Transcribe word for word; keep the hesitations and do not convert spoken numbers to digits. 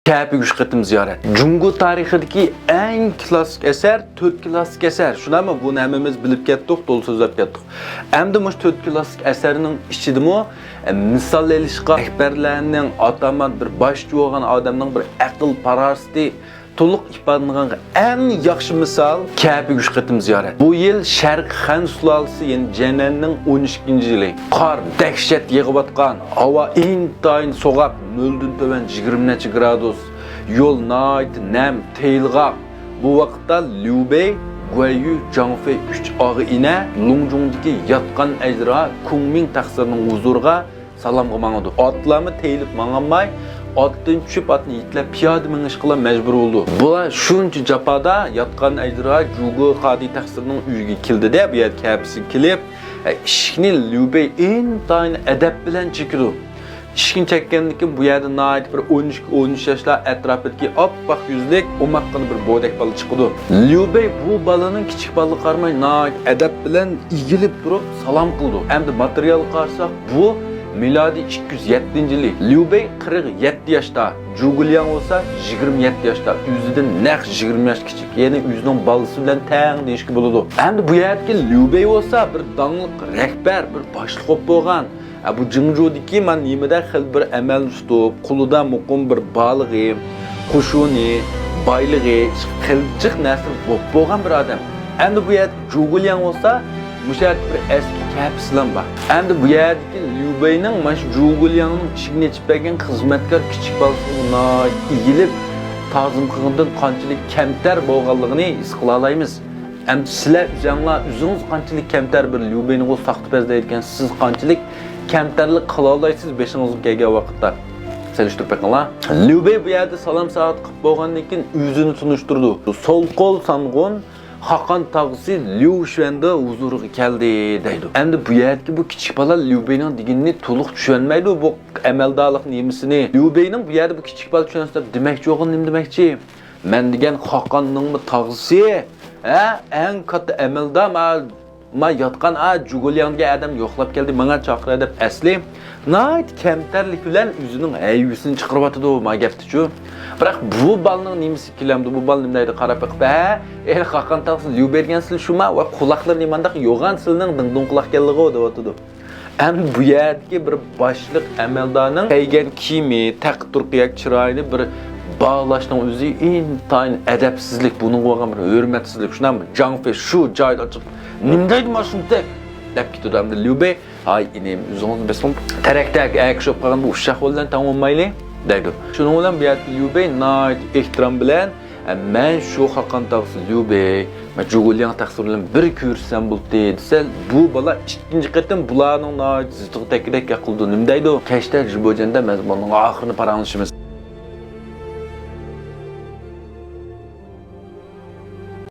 كەپىگە ئۈچ قېتىم زىيارەت. جۇڭگو تارىخىدىكى ئەڭ كلاسسىك ئەسەر، تۆت كلاسسىك ئەسەر. شۇنداقمۇ؟ بۇنى ھەممىمىز بىلىپ كەتتۇق، تولا سۆزلەپ كەتتۇق. ئەمدى مۇشۇ تۆت كلاسسىك ئەسەرنىڭ ئىچىدىمۇ، ئە، مىسال ئېلىشقا رەھبەرلەرنىڭ، ئاتامان بىر باشچى بولغان ئادەمنىڭ بىر ئەقىل-پاراسىتى تولۇق ئىپادىلىنىدىغان ئەڭ ياخشى مىسال كەپىگە ئۈچ قېتىم زىيارەت. بۇ يىل شەرقىي خەن سۇلالىسى، يەنى جەنەننىڭ ئون ئىككىنچى يىلى. قار دەھشەت يېغىۋاتقان، ھاۋا ئىنتايىن سوغۇق، نۆلدىن تۆۋەن يىگىرمە نەچچە گرادۇس. يول ناھايىتى نەم، تېيىلغاق. بۇ ۋاقىتتا ليۇ بېي، گۇەييۈ، جاڭ فېي ئۈچ ئاغا-ئىنى لۇڭجۇڭدىكى ياتقان ئەجدىھا كۇڭمىڭ تەخسىرىنىڭ ھۇزۇرىغا سالامغا ماڭىدۇ. ئاتلارمۇ تېيىلىپ ماڭالماي، ئاتتىن چۈشۈپ، ئاتنى يېتىلەپ پىيادە مېڭىشقىلا مەجبۇر بولىدۇ. بۇلار شۇنچە جاپادا ياتقان ئەجدىھا جۇگو قادى تەخسىرنىڭ ئۆيىگە كېلىدىدە، بۇ يەردە كەپىسىگە كېلىپ، ئە، ئىشىكنى ليۇ بېي ئىنتايىن ئەدەپ بىلەن چېكىدۇ. ئىشىكنى چەككەندىن كېيىن بۇ يەردە ناھايىتى بىر ئون ئىككى، ئون ئۈچ ياشلار ئەتراپىدىكى ئاپئاق يۈزلۈك، ئوماققىنا بىر بوۋايدەك بالا چىقىدۇ. ليۇ بېي بۇ بالىنىڭ كىچىك بالىغا قارىماي، ناھايىتى ئەدەپ بىلەن ئېگىلىپ تۇرۇپ سالام قىلىدۇ. ئەمدى ماتېرىيالغا قارىساق، بۇ مىلادىي ئىككى يۈز يەتتىنچى يىلى. ليۇ بېي قىرىق يەتتە ياشتا، جۇگۇلياڭ بولسا يىگىرمە يەتتە ياشتا، ئۆزىدىن نەق يىگىرمە ياش كىچىك، يەنى ئۆزىنىڭ بالىسى بىلەن تەڭ دېيىشكە بولىدۇ. ئەمدى بۇ يەردىكى ليۇ بېي بولسا بىر داڭلىق رەھبەر، بىر باشلىق بولۇپ بولغان. ئە، بۇ جىڭجۇدىكى مانا نېمىدە خېلى بىر ئەمەلنى تۇتۇپ، قولىدا مۇقىم بىر بالىغى، قوشۇنى، بايلىقى، خېلى جىق نەرسە بولۇپ بولغان بىر ئادەم. ئەمدى بۇ يەردە جۇگۇلياڭ بولسا، مۇشۇ يەردە بىر ئەسكى كەپىسىلەم بار. ئەمدى بۇ يەردىكى ليۇ بېينىڭ مانا شۇ جۇگۇلياڭنىڭ ئىشىكىنى ئېچىپ بەرگەن خىزمەتكار كىچىك بالىسىغا ناھايىتى ئېگىلىپ، تازىم قىلغىنىدىن قانچىلىك كەمتەر بولغانلىقىنى ھېس قىلالايمىز. ئەمدى سىلەر ئۆزەڭلار، ئۆزىڭىز قانچىلىك كەمتەر بىر ليۇ بېينىغۇ ساختىپەزلەيدىكەنسىز، قانچىلىك كەمتەرلىك قىلالايسىز بېشىڭىزغا كەلگەن ۋاقىتتا؟ سېلىشتۇرۇپ بېقىڭلار. ليۇ بېي بۇ يەردە سالام سائەت قىلىپ بولغاندىن كېيىن ئۆزىنى تونۇشتۇرىدۇ. سول قول سانغۇن خاقان تاغىسى ليۇ شۈەندە ھۇزۇرىغا كەلدى، دەيدۇ. ئەمدى بۇ يەردىكى بۇ كىچىك بالا ليۇ بېينىڭ دېگىنىنى تولۇق چۈشەنمەيدۇ، بۇ ئەمەلدارلىق نېمىسىنى. ليۇ بېينىڭ بۇ يەردە بۇ كىچىك بالا چۈشەنسە دېمەكچى بولغىنى نېمە دېمەكچى؟ مەن دېگەن خاقاننىڭمۇ تاغىسى، ھە، ئەڭ كاتتا ئەمەلدار ما، ما ياتقان ئا جۇگۇلياڭ دېگەن ئادەمنى يوقلاپ كەلدى، ماڭا چاقىرە دەپ ئەسلى ناھايىتى كەمتەرلىك بىلەن ئۆزىنىڭ ھەيۋىسىنى چىقىرىۋاتىدۇ ما گەپتىچۇ. بىراق بۇ بالىنىڭ نېمىسى كېلەمدۇ؟ بۇ بالا نېمە دەيدۇ؟ قاراپ بېقىپ، ھە، ئېرى خاقان تاغىسى ليۇ بېي دېگەن سىلى شۇما ۋە قۇلاقلىرى نېمانداق يوغان سىلىنىڭ دىڭدۇڭ قۇلاق كەلدىغۇ دەۋاتىدۇ. ئەمدى بۇ يەردىكى بىر باشلىق ئەمەلدارنىڭ كىيگەن كىيىمى، تەقىپ تۇرقى ياكى چىرايىنى بىر باھالاشنىڭ ئۆزى ئىنتايىن ئەدەپسىزلىك، بۇنىڭغا بولغان بىر ھۆرمەتسىزلىك، شۇنداقمۇ؟ جاڭ فېي شۇ جايدا ئاچىق، نېمە دەيدۇ مانا شۇنداق؟ دەپ كېتىدۇ. ئەمدى ليۇ بېي، ھاي ئىنىم، ئۆزىڭىزنى بېسىڭ، تەرەكتەك ئەگىشىپ قالغان بۇ ئۇششاق بىلەن تەڭ بولمايلى، دەيدۇ. شۇنىڭ بىلەن بۇ يەردىكى ليۇ بېي ناھايىتى ئېھتىرام بىلەن، ئە، مەن شۇ خاقان تاغىسى ليۇ بېي، مەن جۇگۇلياڭ تەخسىرى بىلەن بىر كۆرۈشسەم بولدى، دېسە، بۇ بالا ئىككىنچى قېتىم بۇلارنىڭ ناھايىتى زىتىغا تەگكۈدەك گەپ قىلىدۇ. نېمە دەيدۇ؟ كەچتە جىبوجيەندە مەن بۇنىڭ ئاخىرىنى پاراڭلىشىمىز.